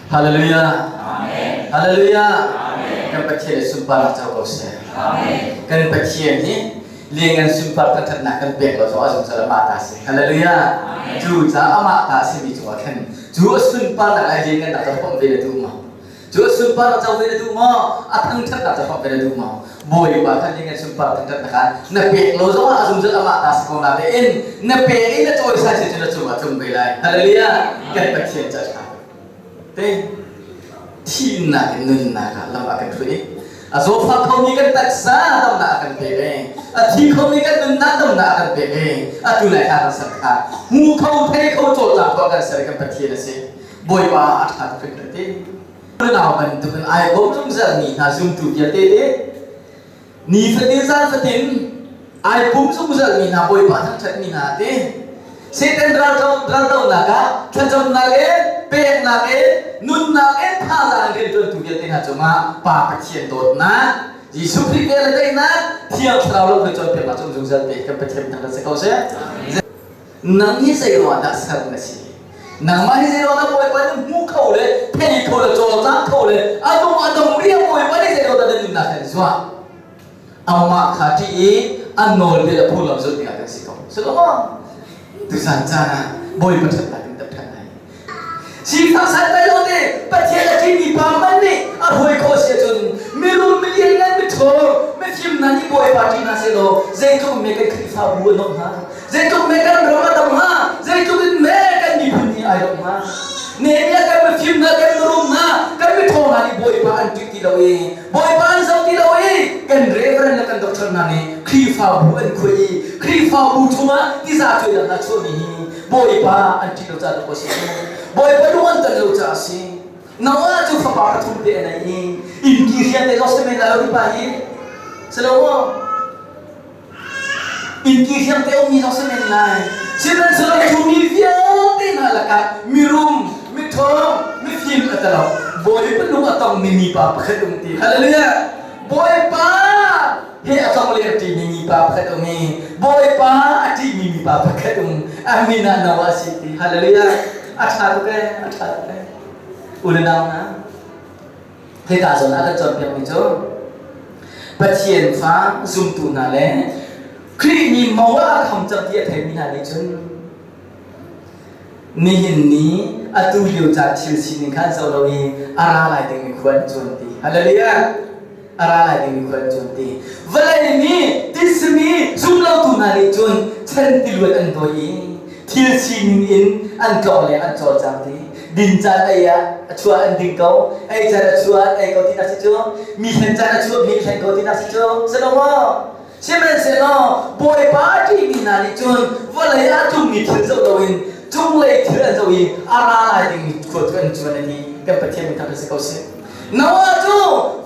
Hallelujah. Amen. Hallelujah. Amen. Kan Pathian le sunparnak co ko seh. Amen. Kan Pathian hi lianngan sunpar thangṭhatnak kan pek lo zong a zungzal amah ta si. Hallelujah. Cu caah amah ta simi cungah khan cu a sunparnak le lianngannak cu hrawmh ve na duh maw? Cu a sunparnak co ve na duh maw? A thangṭhatnak cu hrawmh ve na duh maw? Bawipa khan lianngan sunpar thangṭhatnak kha na pek lo zongah a zungzal amah ta si ko na tein na pek i na cawisan si cu na cungah tlung ve lai. Hallelujah. Kan Pathian ca ṭha. Te thihnak in nunnak ah lam a kan hruai. A zawtfak khomi kan taksa damnak a kan pek e. A thi khomi kan nunnak damnak a kan pek e. Atu lai thla kan ser kha hmu kho thei kho cawlcang kho kan ser kan Pathian a si. Bawipa a ṭha tuk hringhran ti. Unau bantukin ai bawm zungzalmi hna zumtu vialte te Nifatin zan fatin ai pum zungzalmi hna Bawipa thangṭhatmi hna ti Satan raldohnak ah thlacamnak in peknak in nunnak in thazaang in rianṭuantu vialte hna cungah Pa Pathian dawtnak Jesuh Khrih vel le daihnak Thiang Thlarau lamhruai cawnpiaknak cu um zungzal te kan Pathian thangṭhat si ko seh. Nang hi zei ruangah dah ser na si? Nangmah hi zei ruangah dah Bawipa nih hmu kho le thei kho le cawlcang kho le a dong a dong riang Bawipa nih zei ruangah dah na nunnak hin zuah? Amah kha ṭih i an nawlbia le phunglam zulh dingah kan si ko. Si lo maw? Tuzan caan ah Bawipa ṭhatnak in dap ṭhan ai. Sifak santlai lo te Pathian a ṭihmi pa hmanh nih a hruai khawh si ahcun mirum milian ngan miṭhawng mifim hna nih Bawipa ṭih hna sehlaw zeitluk me kan Khrihfabu a nuamh hnga zeitluk me kan ram a dam hnga zeitluk in me kan miphun hi ai lawmh hnga Nehemiah kan mifim hna kan mirum hna kan miṭhawng hna nih Bawipa an ṭih ti lo i Bawipa an zoh ti lo i kan reverend le kan doctor hna nih Khrihfabu an khuai i Khrihfabu chungah tiza cuainak hna chuahmi hi Bawipa an ṭih lo caah a si. Bawipa lung an ton lo caah a si. Noah cu fapa pathum te a nei i innki rian te zong si men lai lo ti pa hi si lo maw? Innki rian te ummi zong si men lai. Sihmanhsehlaw cu mi vialte hna lakah mirum, miṭhawng, mifim a talo. Bawipa lung a tongmi mipa pakhat um ti. Hallelujah! Bawipa he a tlong le a ṭimi mipa pakhat um i Bawipa a ṭihmi mipa pakhat um a min ah Noah a si ti. Hallelujah! A ṭha tuk ee, a ṭha tuk ee. U le nau hna, hika zawn ah kan cawnpiakmi cu Pathian fa zumtu hna le Khrih nih mo ah a kham cang ti a theimi hna nih cun nihin ni atu lio ca thil sining kha an zoh lo i a ra lai dingmi khua an cuan ti. Hallelujah! A ra lai dingmi khua an cuan ti. Vawlei mi, tisimi, zumlotu hna nih cun chan tiluan an dawi i thil sining in an tlawng le an cawlcang ti. Din caan ei ah a chuah an ding ko, ei caan a chuah an ei ko ti nak si cu. Mi hlen caan a chuah mi hlen ko ti nak si cu. Si lo maw? Sihmanhsehlaw Bawipa a ṭihmi hna nih cun vawlei ah a tlungmi thil zoh loin cunglei thil an zoh i a ra lai dingmi khua cu an cuan a ti. Kan Pathian min thangṭhat si ko seh. Noah cu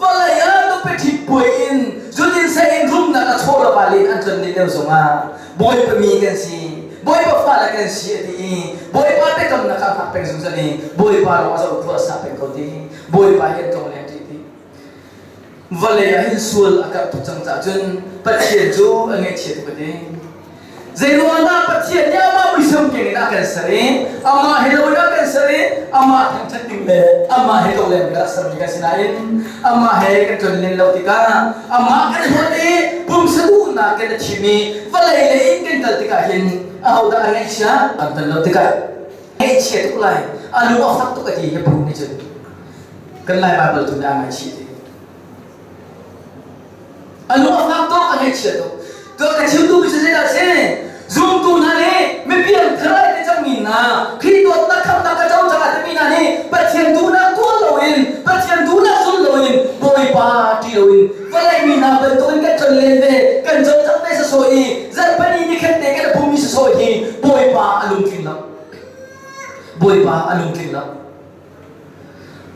vawlei ah nupi ṭhit puai in zudin sain rumnak a chaw lo ah len an tlon len lio zongah Bawipa mi kan si, Bawipa fale kan si a ti i Bawipa biakamnak kha a hngak peng zungzal i Bawipa lawng a zoh khua a sa peng ko ti. Bawipa hi an tlong le an ṭih ti. Vawlei ah hin sual a karh tuk cang caah cun Pathian cu a ngaihchia tuk a ti. Zeiruang dah Pathian nih amah muisam keng in a kan ser i amah he lo in a kan ser i amah thangṭhat ding le amah he tawlem kan rak sermi kan si nain amah he kan tlonlen lo tikah amah kan hlawt i pumsa duhnak kan i thim i vawlei lei in kan kal tikah hin ahodah a ngaihchia kan ton lo tikah ngaihchia tuk lai a lung a fak tuk a ti hi bu nih cun Kan Lai Baibal tu nih aa ngaihchih ti. A lung a fak tuk, a ngaihchia tuk. Tuah ka chim duhmi cu zeidah a si? Zumtu hna nih mipiang thar ai ti cangmi hna, Khrih dawtnak khamhnak ka co cang a timi hna nih Pathian duhnak tuah loin, Pathian duhnak zul loin, Bawipa ṭih loin vawlei mi hna bantukin kan tlonlen ve, kan cawlcangh ve sawsawh i zarhpini nikhat te kan i pummi sawsawh hi Bawipa a lungtling lo. Bawipa a lungtling lo.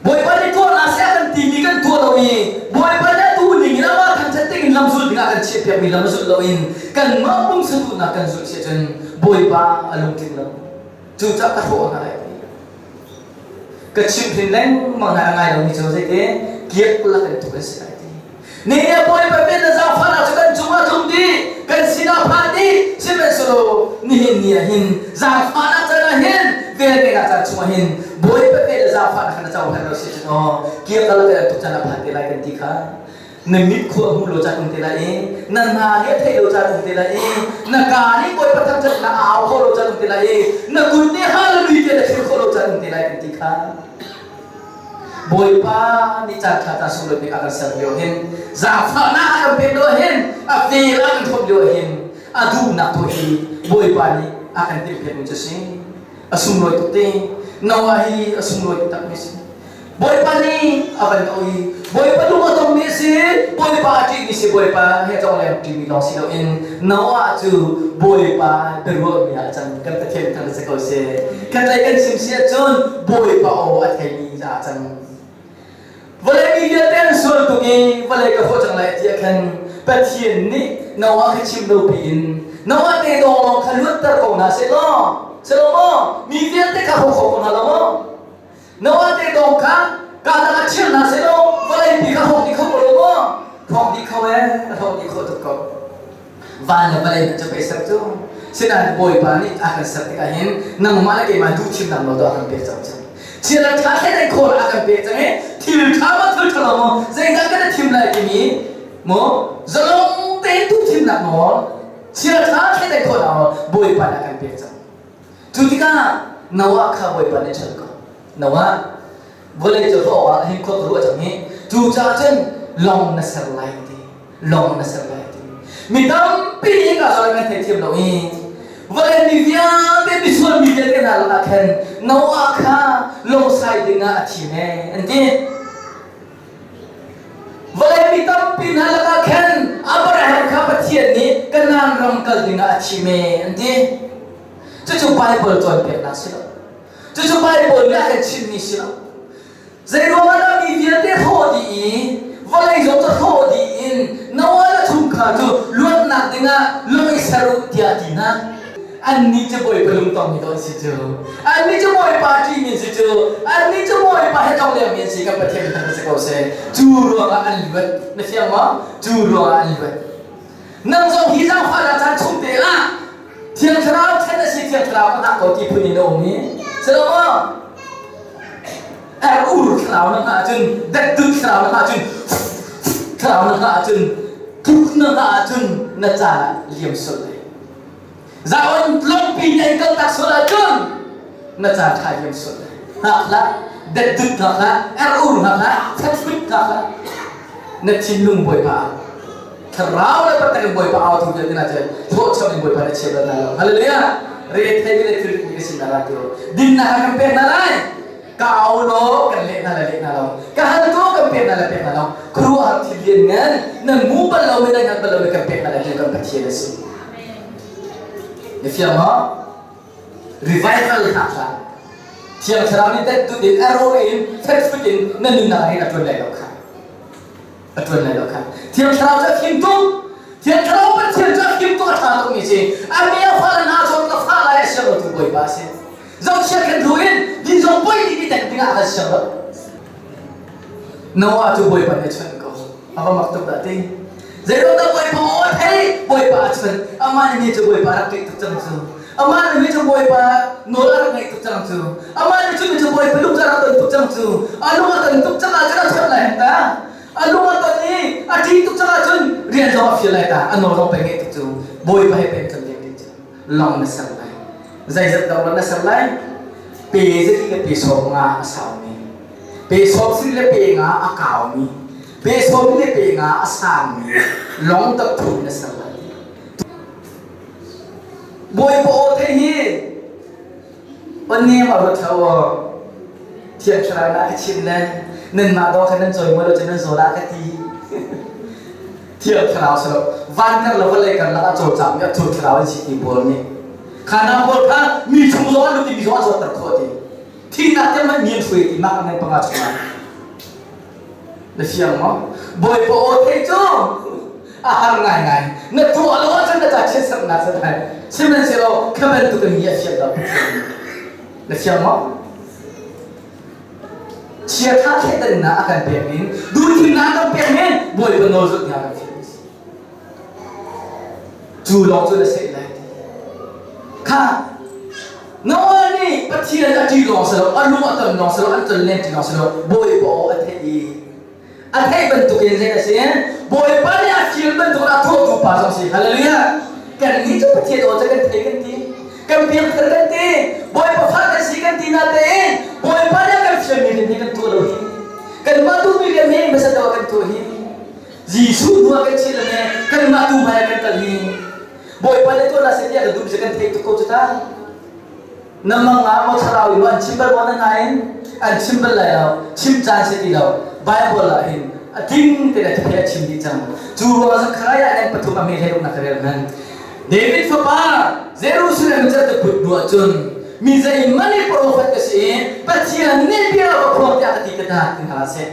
Bawipa nih tuah hna seh a kan timi kan tuah lo i Bawipa nih a duh ning in amah thangṭhat ding in lam zul dingah kan chiahpiakmi lam zulh loin kanmah pumsa duhnak kan zulh si ahcun Bawipa a lungtling lo. Cucaah ka hrawh hna lai ti. Ka chimhhrin lengmang hna a ngai lomi cu zeiti kiak lak in tuk an si lai ti. Nehemiah Bawipa pen na zaangfahnak cu kan cungah tlung dih, kan sinah phan dih. Sihmanhsehlaw nihin ni ah hin zaangfahnak can ah hin Vel peknak caan chungah hin Bawipa vel le zaangfahnak kha na cohlan lo si cun aw kir kal kan tuk caan a phan te lai kan ti kha. Na mit khua hmuh lo caan um te lai i na hna nih a theih lo caan um te lai i na kaa nih Bawipa thangṭhatnak a au khawh lo caan um te lai i na kut nih hallelujah tiah na thil khawh lo caan um te lai kan ti kha. Bawipa nih caan ṭha caan sunglawi bik a kan ser lio hin zaangfahnak a kan pek lio hin a vel a kan thawp lio hin a duhnak tuah hi Bawipa nih a kan timhpiakmi cu si. A sunglawi tuk te. Noah hi a sunglawi takmi a si. Bawipa nih a van auh i Bawipa lung a tongmi a si, Bawipa a ṭihmi si, Bawipa he cong leng ṭimi lawng si loin Noah cu Bawipa biaruahmi ah a cang. Kan Pathian thang si ko seh. Khatlei kan chim si ahcun Bawipa aw a theimi ah a cang. Vawlei mi vialte an sual tuk i vawlei ka hrawh cang lai ti ah khan Pathian nih Noah kha chim lo piin Noah te dawng lawng kha luatter ko hna seh law, seh law maw mi vialte kha hrawk kho ko hna lo maw? Noah te dawng kha kahdang ah chir hna sehlaw vawlei pi kha hrawk dih kho ko lo maw? Hrawk dih kho ee, a hrawk dih khawh tuk ko. Van le vawlei hmanh cu pei ser cu. Sinain Bawipa nih a kan ser tikah hin nangmah le keimah duh thimnak nawl tu a kan pek cang cang. Thil a ṭha thei khawl a kan pek cang i thil ṭha maw thil ṭha lo maw zeidah kan i thim lai timi maw zalong tein duh thimnak nawl thil ṭha thei khawl nawl Bawipa nih a kan pek cang. Cu tikah Noah kha Bawipa nih a ko. Noah, vawlei cu hrawh ah hin khua ka ruah cang hi. Cucaah cun lawng na ser lai ti. Lawng na ser lai ti. Mi tampi nih ka zawn kan theithiam lo i vawlei mi vialte misual mi vialte hna lakah khan Noah kha lawngsai dingah a thim ee an ti. Vawlei mi tampi hna lakah khan Abraham kha Pathian nih Kanaan ram kal dingah a thim ee an ti. Cucu Baibal cawnpiaknak si lo. Cucu Baibal nih a kan chimhmi si lo. Zeiruang ah dah mi vialte hrawh dih i vawlei zong cu hrawh dih in Noah le chungkhar cu luatnak dingah lung i ser u tiah a ti hna. Annih cu Bawipa lungtongmi dawh an si cu. Annih cu Bawipa ṭihmi an si cu. Annih cu Bawipa he tlonglengmi an si. Kan Pathian thang si ko seh. Cu ruangah an luat. Na fiang maw? Cu ruangah an luat. Nang zong hi zaangfahnak caan chung te ah Thiang Thlarau chan a si Thiang Thlarau ka hngah ko ti phun in na um i si lo maw? Er ur thlarau na hngah ahcun detdut thlarau na hngah ahcun thlarau na hngah ahcun tluk na hngah ahcun na caan ah liam sual lai. Zaon lawmpi nih an kaltak sual ahcun na caan ṭha liam sual lai. Hngak hlah, detdut hngak hlah, er ur hngak hlah, thathut hngak hlah. Na thinlung Bawipa ah thlarau le patak in Bawipa au tu vialte na cun thawhcham in Bawipa na chia bal hna lo. Hallelujah! Re thei le thil mi ka sin na ra tu. Dinnak kan pek hna lai. Ka au law kan leh hna le leh hna lo. Ka hal tu kan pek hna le pek hna lo. Khuaruahhar thil lian ngan nan mu bal lo mi nan ngan bal lo mi kan pek hna le kan Pathian a si. Na fiang maw? Revival hna kha Thiang Thlarau nih dat tut in arrow in fetfut in na nunnak ah hin a ṭuan lai lo kha. A ṭuan lai lo kha. Thiang Thlarau cu a fim tuk. Thiang Thlarau Pathian cu a fim tuk a ṭha tukmi si. A mi a fa le hna zawn ka fa lai a siang lo tu Bawipa a si. Zohchia khan hnu in din zong poi dih mi tek dingah a kan siang lo. Noah cu Bawipa nih a chawnh ko. A va mak tuk dah ti. Zeiruang dah Bawipa aw a thei? Bawipa a chawnh. Amah nih mi cu Bawipa rak ṭih tuk cang cu. Amah nih mi cu Bawipa nawl a rak ngaih tuk cang cu. Amah nih cu mi cu Bawipa lung cu a rak ton tuk cang cu. A lung a ton tuk cang ahcun a chawnh lai hen ta. A lung a ton i a ṭih tuk cang ahcun rian zong a fial lai ta. A nawl zong pei ngaih tuk cu. Bawipa he pei ton ding ding cu. Long na ser lai. Zeizat dong na ser lai? Pe zali le pe 50 a saumi. Pe 70 le pe 50 a kaumi. Pe 70 le pe 50 a sangmi long tak thum na ser lai. Bawipa aw thei hi on nem a ruat hlah aw. Thiang Thlarau na ka chim le nanmah dawh khan nan cawi maw lo cu nan zawl ah ka ti. Thiang Thlarau si lo van kar le vawlei kar lakah cawlcangmi a thur thlarau an si ti Paul nih kha hna pawl kha mi chung zong an lut i mi zong an zawtter khawh ti thihnak tiang hmanh mi an hruai ti mah ngan panga chungah na fiang maw Bawipa aw thei cu a har ngaingai na tuah lo ahcun na ca chiatserhnak si lai sihmanhsehlaw kha bantuk in mi a fiang lo na fiang maw Chiatha thleidannak a kan pek ning, duhthimnak a kan pek ning, Bawipa nawl zulh hna kan thiam a si. Cu lawng cu na seh lai. Kha Noah nih Pathian a ṭih lawng si lo, a lung a ton lawng si lo, an ton len ṭi lawng si lo, Bawipa aw a theih i a theih bantukin zei a si? Bawipa nih a feel bantukin a tuahtu pa zong si. Hallelujah! Kannih cu Pathian aw cu kan thei kan ti. Kan piangthar kan ti. Bawipa fa kan si kan ti natein Bawipa nih a kan fialmi rian hi kan tuah lo hi. Kanmah duhmi rian hi hmasa deuh ah kan tuah hi. Jesuh hnu ah kan chiah le kanmah tu hmai ah kan kal hi. Bawipa nih tuah hna seh tiah ka duh mi kan theih tuk ko cu ta. Na mang ah maw thlarau in an chim bal maw na hna in an chim bal lai lo. Chim caan si ti lo. Bible ah hin a tling tein a thuphe a chim dih cang. Cu ruangah Zechariah nih pathum a hme hlei ruknak ka rel hman. David fapa Jerusalem in te put hnu ahcun mi zeihmanh i profet ka si i Pathian nih bia ka phuang tiah ka ti ka hna ti hna seh.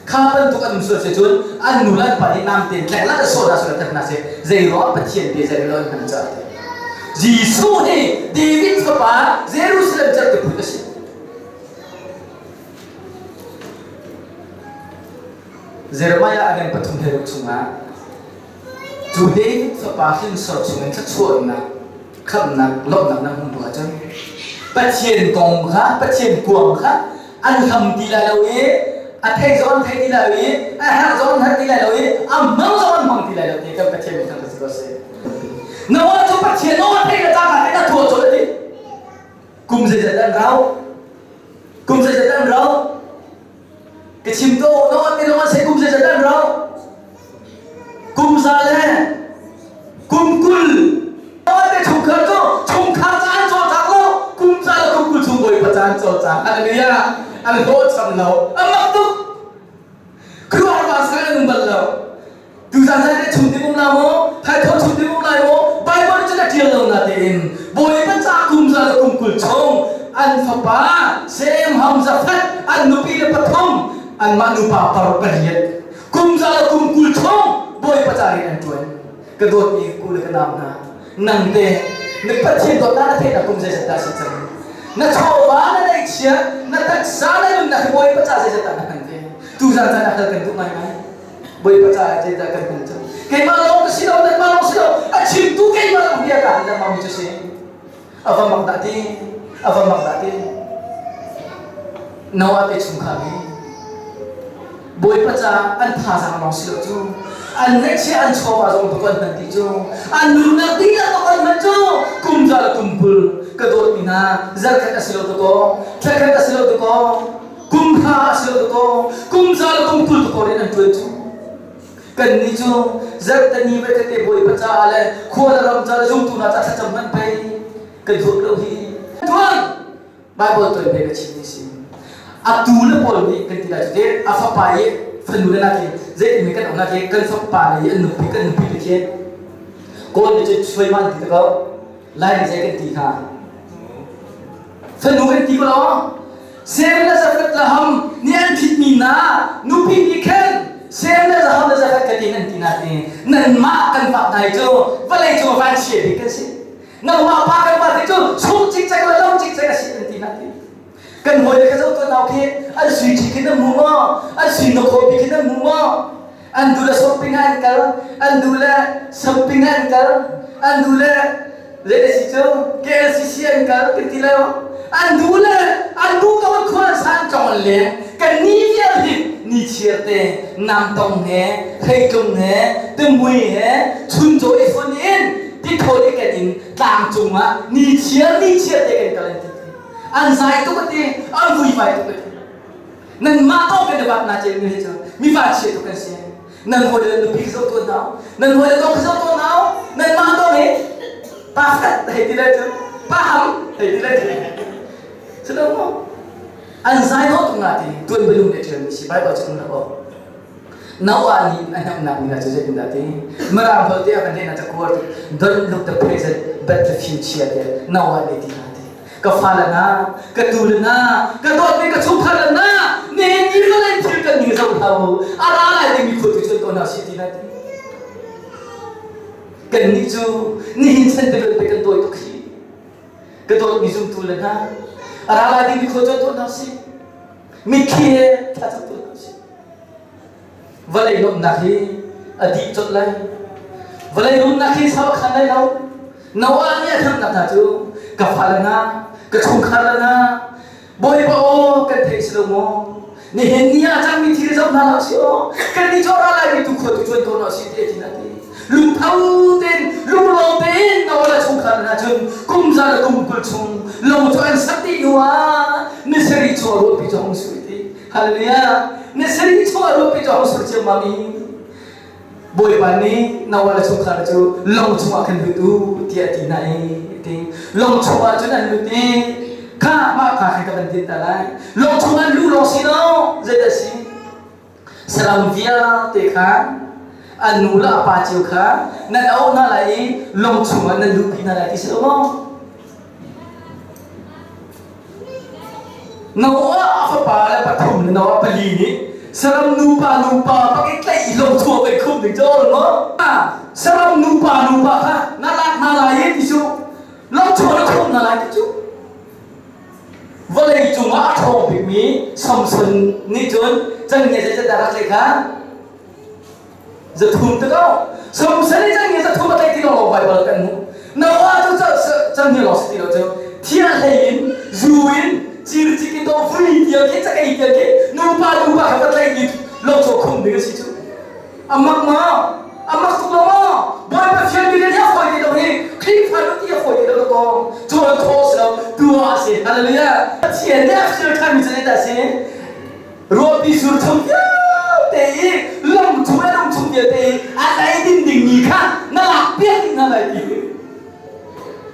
Kha bantuk an um sual si cun an nu le an pa nih nam tein tlek la sawh hna sual that hna seh. Zei ruangah Pathian bia zei lo an hman caah ti. Jesuh hi David fapa Jerusalem cerhti phun a si. Jeremiah a ngan pathum he ruk chungah cu David fapa hrinsor chungin thluachuahnak khamhnak lawmhnak na hmuh hnu ahcun Pathian kong kha Pathian kuang kha an hlam ti lai lo i a thei zong an thei ti lai lo i a herh zong an herh ti lai lo i a hmang zong an hmang ti lai lo ti kan Pathian mi thangṭhat si ko seh. Noah cu Pathian aw a theih le cangka tein a thuah colh a ti. Kum zeizat an rau? Kum zeizat an rau? Ka chim to Noah te lawng an sei kum zeizat an rau? Kum za le kum 20. Noah te chungkhar cu chungkhar ca an cawlcang lo. Kum za le kum 20 chung Bawipa ca an cawlcang. Hallelujah. An hlawhcham lo. A mak tuk. Khuaruahhar sang an um bal lo. Tuzan zan le chung ding um la maw? Thaitho chung ding um lai maw? Bible nih cun a ṭial lo natein Bawipa ca kum za le kum 20 chung an fapa Sem Ham Jafet an nupi le pathum anmah nupa par pariat kum za le kum 20 chung Bawipa ca rian an ṭuan. Ka dawtmi ku le ka nau hna, nang te na Pathian dawtnak na theihnak kum zeizat dah si cang? Na chawva na neihchia, na taksa na nunnak hi Bawipa ca zeizat dah na hman ve? Tuzan caan ah hal kan duh ngaingai. Bawipa caah zeidah kan hman cang? Keimah lawng ka si lo, nanmah lawng si lo, a chimtu keimah lawng bia ka hal lengmang mi cu si. A va mak dah ti, a va mak dah ti. Noah te chungkhar hi Bawipa caah an thazaang lawng si lo cu, an ngaihchia an chawva zong tuk an hman ti cu, an nunnak dihlak tuk an hman cu, kum za le kum 20 ka dawtmi hna zarkhat a si lo tukaw, thlakhat a si lo tukaw, kum hra a si lo tukaw, kum za le kum 20 tukaw rian an ṭuan cu. Kannih cu zarhteni voi khat te Bawipa caah le khua le ram ca le zumtu hna caah thlacam hmanh pei kan zuam lo hi. Tuan Bible tawi pe ka chim ni si. A tu le pawl nih kan ti lai cu te a fapa i fanu le nak hi zeitin kan um nak hi kan fapa le an nupi kan nupi le khi kawl nih cun suaiman ti te ko lai nih zei kan ti kha fanu kan ti ko lo Sem le Jafet le Ham nih an ṭhitmi hna nupi nih khan Sem le Ham le Jafet ka tin an ti na ti nanmah kan vak hna hi cu vawlei cung vanchia bik kan si nangmah pa kan va ti cu chung cikcek le lo cikcek a si an ti na ti kan hawi le ka zoh tuan nau khi an sui ṭhi khi nan hmu maw an sui na khawpi khi nan hmu maw an duh le shopping ah an kal an duh le shopping ah an kal an duh le zei si cu KLCC an kal kan ti lo an duh le an duh ko an khua an sa an cong an leng kan ni vial hi ni chiar te namtong he hreitlung he timui he chuncaw i fun in tithawl i kan in tlang cung ah ni chiar ni chiar te kan kal an ti an zai tuk a ti an vuivai tuk a ti Nanmah ko kan i vat na cel mi hi cu mi vanchia tuk kan si. Nan hawi le nupi zoh tuan hau. Nan hawi le dong zoh tuan hau. Nanmah dong hi pa fat hei ti le cu pa ham hei ti le cu. Cu lo maw? An zai no tuk na ti tuan belum le ṭhial mi si Bible cu um lo. Noah nih a hnamnak ni cu zeitin dah ti Mirang holh te a van lehnak cakuar don't look the present but the future tiah Noah nih ti hna ti. Ka fale hna, ka tule hna, ka dawtmi ka chungkhar hna, nihin ni vawlei thil kan ning zoh hlah u. A ra lai dingmi khua tu cun ko hna sih ti na ti. Kannih cu nihin chan te pe kan dawi tuk hi. Ka dawtmi zumtu le hna, a ra lai dingmi khua cun tuah hna sih. Mitthli he thlacam tuah hna sih. Vawlei nuamhnak hi a dih colh lai. Vawlei rumnak hi sau a khan lai lo. Noah nih a thamnak hna cu ka fale hna, Ka chungkhar le hna, Bawipa aw kan thei si lo maw? Nihin ni ah cangmi thil zoh hna hlah si aw. Kan nih cu a ra laimi tu khua tu cuan ko hna si ti a ti. Lungtho tein, lunglawm tein Noah le chungkhar hna cun kum za le kum 20 chung lo cu an sak dih hnu ah ni sarih chung a ruahpi cu hung sur ti. Hallelujah. Ni sarih chung a ruahpi cu hung sur ciammam i Bawipa nih Noah le chungkhar cu lawng chungah khan lut u tiah a ti hna i ti lawng chungah cun an lut i kha mah kha khan ka van din ta lai lawng chungah an luh lawng si lo zeidah si saram vialte kha an nu le a pa cio kha nan auh hna lai i lawng chungah nan luhpi hna lai ti si lo maw Noah a fapa le pathum le Noah pali nih saram nupa nupa bak i tlaih i lo chuah ve khum ding cu a maw? Saram nupa nupa kha na lak hna lai i ti cu lo chuah na khum hna lai ti cu vawlei cungah a ṭhawng bikmi Samson nih cun cangia zeitindah rak tlaih kha 300 te ko samson i cangia 300 a tlaih ti lo Baibal kan hmuh Noah cu cangia lawng si ti lo cu thia hlei in zu in circik in to vui tiang khi cakei tiang khi nupa nupa kha va tlaih i lo chaw khum ding a si cu amak ma amak tuk lo ma Bawipa fian mi le a fawi ti lo hi Khrihfa nu ti a fawi ti lo ko cawn khawh si lo tuah a si hallelujah Pathian nih a fial ṭhan mi cu zeidah a si Ruahpi sur chung vialte i lung chung le lung chung vialte i a lei din dingmi kha na lak piak ding hna lai ti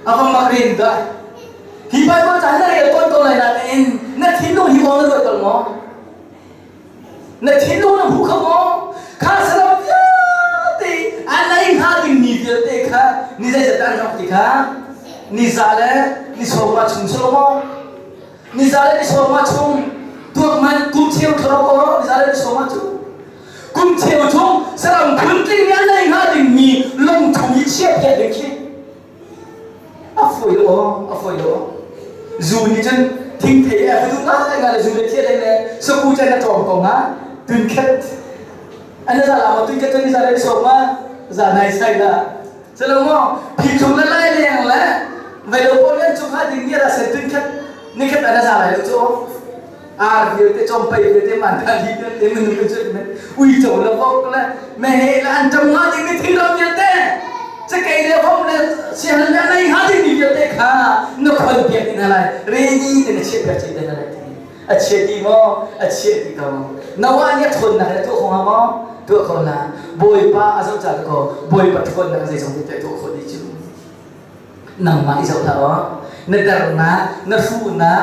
a va mak rin dah. Hi Bible ca na rel tawn ko lai nain na thinlung hi maw na ruat bal maw? Na thinlung na hmu kho maw? Kha saram vialte a lei hnga dingmi vialte kha ni zeizat dah an rak ti kha ni za le ni sawma chung si lo maw? Niza le ni sawma chung tuak man kum cheu thoro ko niza le ni sawma cu kum cheu chung saram phun tling nih an nei hnga dingmi lung chung i chiah piak ding khi a fawi lo a fawi lo zu nih cun thingthei a fudu ngai ngai le zu le thia le saku chan a ṭawm ko nga tun khat an za la ma tun khat cun niza le ni sawma za nai sai la Celo maw phi chung le lai leng le vei lo pawl an cung ha ding ni ra sen tun khat ni khat ana za lai lo chu ar vialte chom pei vialte man tha li vialte minung kan chu men ui cho le vok le me he le an tam nga ding ni thing ram vialte cakei le vom le sian le nei ha ding ni vialte kha na khon piak ding lai ready te na chiah piak chi te na lai A chia ti maw? A chia ti ko. Noah nih a ṭhawnnak le tuah kho hnga maw? Tuah kho na. Bawipa a zoh ca ko. Bawipa ṭhawnnak zeizong vialte tuah khawh dih cu. Nangmah i zoh hlah aw. Na dernak, na hruhnak,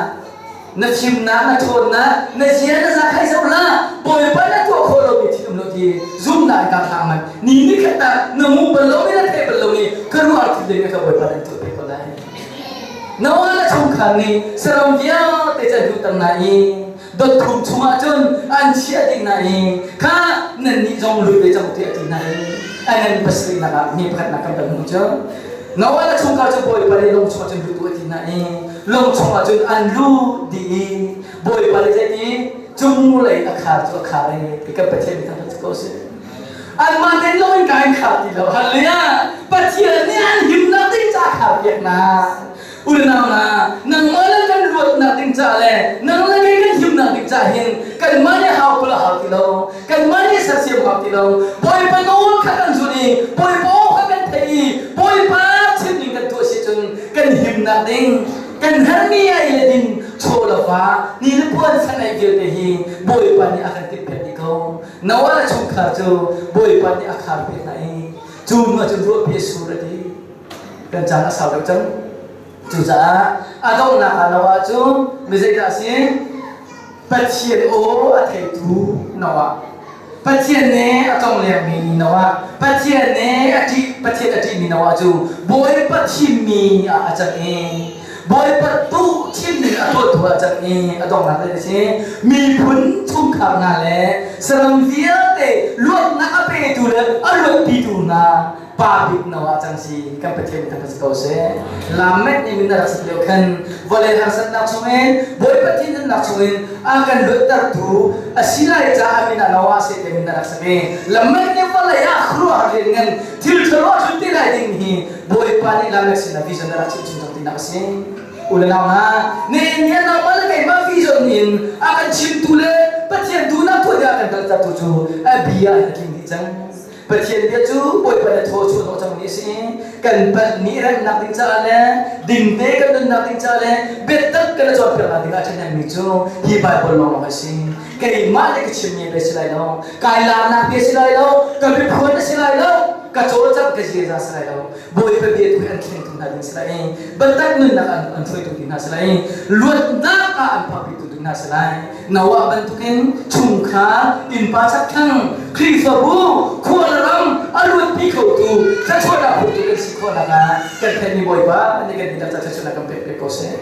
na fimnak, na ṭhawnnak, na zia na za kha i zoh hlah. Bawipa na tuah khawh lomi thil um lo ti zumnak in kaa thlang man. Ni ni khat ah na hmu bal lomi, na thei bal lomi ka ruah thil ding ka Bawipa nan tuah pe ko lai. Noah le chungkhar nih saram vialte cu an luhter hna i dotthum chungah cun an chiah dih hna i kha nannih zong lut ve cang u tiah a ti hna i a ngan pasarihnak ah mi pakhatnak kan van hmuh cu Noah le chungkhar cu Bawipa nih lawng chungah cun lut u a ti hna i lawng chungah cun an lut dih i Bawipa nih zeiti cunglei a khar cu a khar i ti kan Pathian nih thangṭhat ko seh. Anmah tein lawng in ka in khar ti lo. Hallelujah! Pathian nih an himnak ding ca khar piak na. Unau na, nangmah le kan luatnak ding ca le nang le kei kan himnak ding ca hin kanmah nih hau kul a hau ti lo. Kanmah nih sersiam hau ti lo. Bawipa nawl kha kan zulh i Bawipa aw kha kan theih i Bawipa chim ning kan tuah si cun kan himnak ding kan herhmi ai le din chaw le fa ni le puan san ai vialte hi Bawipa nih a kan timhpiak dih ko. Noah le chungkhar cu Bawipa nih a khar piak hna i cu hnu ah cun ruahpi a sur a ti. Kan caan a sau deuh cang. Cucaah a donghnak ah Noah cu mi zeidah a si? Pathian aw a theitu Noah. Pathian nih a tlonglengmi Noah. Pathian nih a ṭih Pathian a ṭihmi Noah cu Bawipa thimmi ah a cang i Bawipa tu thimning a tuahtu ah cang i a donghnak zei a si? Miphun chungkhar hna le saram vialte luatnak a petu le a luatpitu hna pa bik no ah cang si kan Pathian kan si ko seh. Lamek nih min a rak sak lio khan vawlei harsatnak chungin Bawipa thinhunnak chungin a kan luattertu a si lai caah min ah Noah seh te min a rak sak i Lamek nih vawlei ah khuaruahhar lianngan thil ṭhalo a tlun te lai ding hi Bawipa nih Lamek sinah vision a rak chimh chung cang tinak a si. U le nau hna, nihin ni ah nangmah le keimah vision in a kan chimtu le Pathian duhnak tuah ding a kan kaltertu cu a bia in a tling dih cang. Pathian bia cu Bawipa nih thaw chuah hnawh cangmi a si i kan palh ni remnak ding caah le dingte kan nunnak ding caah le biatak kan i cawnpiaknak ding ah ṭhahnemmi cu hi Baibal lawnglawng a si. Keimah le ka chimmi bia si lai lo, kai larnak bia si lai lo, ka biaphuan a si lai lo, ka cawlcangh ka ziaza si lai lo. Bawipa bia tu hi an thlengtu hna ding si lai i biatak nunnak an an hruaitu ding hna si lai i luatnak ah an phakpitu ding hna si lai. Noah bantukin chungkhar innpa chakthlang Khrihfabu khua le ram a luatpi khotu thluachuahnak phurtu kan si khawh nakah kan theihmi Bawipa nih kan dihlak ca thluachuahnak kan pek piak ko seh.